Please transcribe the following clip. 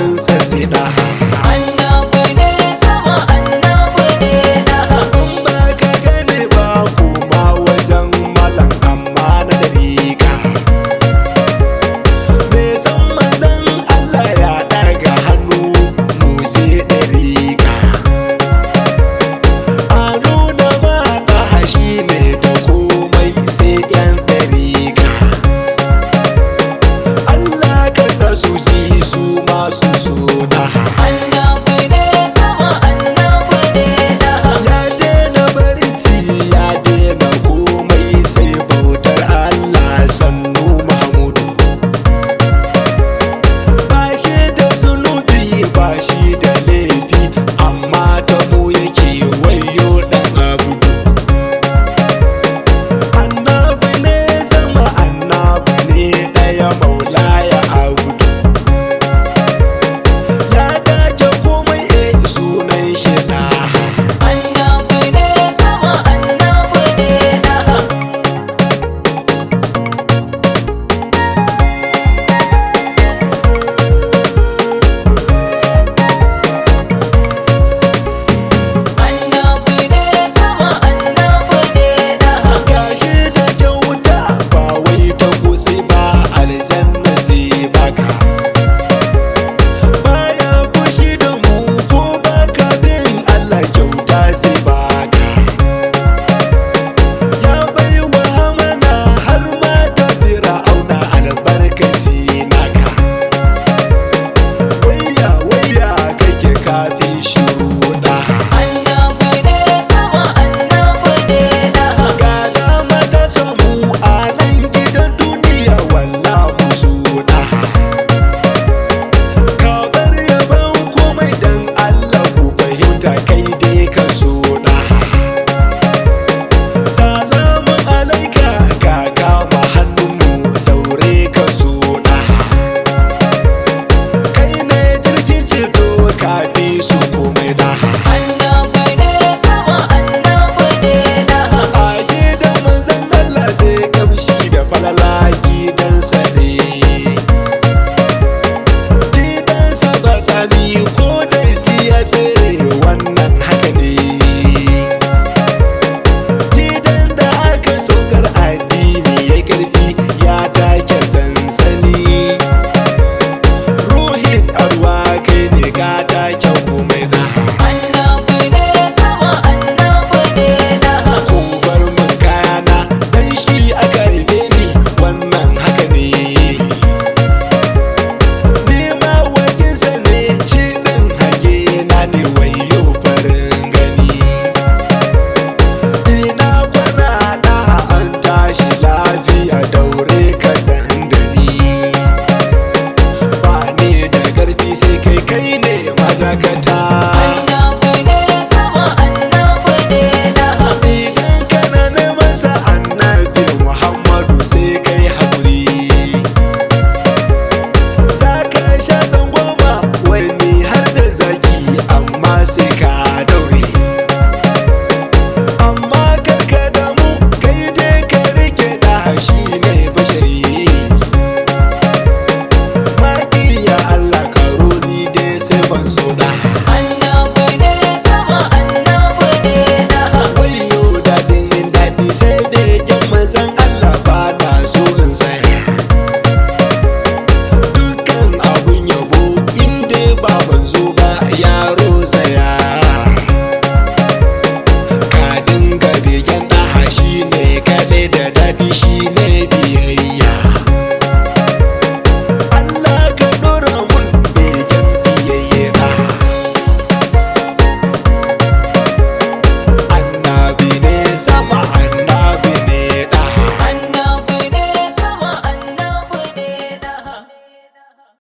abinsa sai ɗaha. Annabi ne sama, annabi ne ɗaha. In ba ka gane ba kuma wajen malam amma na dariƙa. Me san manzon Allah ya ɗaga hannu mu je dariƙa. A nuna ma ɗaha shi ne da komai sai 'yan dariƙa. Allah ka sa su ji su masu so ɗaha. Annabi ne sama, annabi ne ɗaha. Ya daina barci ya daina komai sai bautar Allah sannu Mahmudu. Ba shi da zunubi ba shi da laifi amma ta mu yake wayo dan abudu. Annabi ne zama annabi ne ɗaya maulaya abudu. Ya dace komai eh sunan shi ɗaha. Annabi ne sama, annabi ne ɗaha. Annabi ne sama, annabi ne ɗaha. Gashi da kyauta ba wai ta kusi ba aljanna sai baka. Baya fushi da mu ko baka bin Allah kyauta sai baka. Ya bai wa hamana har ma da fir'auna albarkaci naka. Wayya wayya kake kafin shiru da. Annabi ne sama, annabi ne ɗaha. Ga dama ta samu a nan gidan duniya walla musu ɗaha. Ka bar yaban komai dan Allah ku fahimta kai dai ka so ɗaha. Salamun alaika ka kama hannunmu daure ka so ɗaha. Kai ne jirgin ceto ka fi su komai ɗaha. Annabi ne sama, annabi ne ɗaha. A gidan manzon Allah sai kamshi da falala gidansa ne. Gidansa ba tsami ko datti ya tsere wannan haka ne. Gidan da aka saukar addini ya karfi ya take sansani. Ruhin arwa kai ne ka take komai na. Annabi ne sama, annabi ne ɗaha. Ku bar min kayana dan shi aka haife ni wannan haka ne. Ni ma wakinsa ne shi ɗin hage na ne wayo farin gani. Ina kwana na an tashi lafiya daure ka san da ni. Ba ni da ƙarfi sai kai kai ne madakata.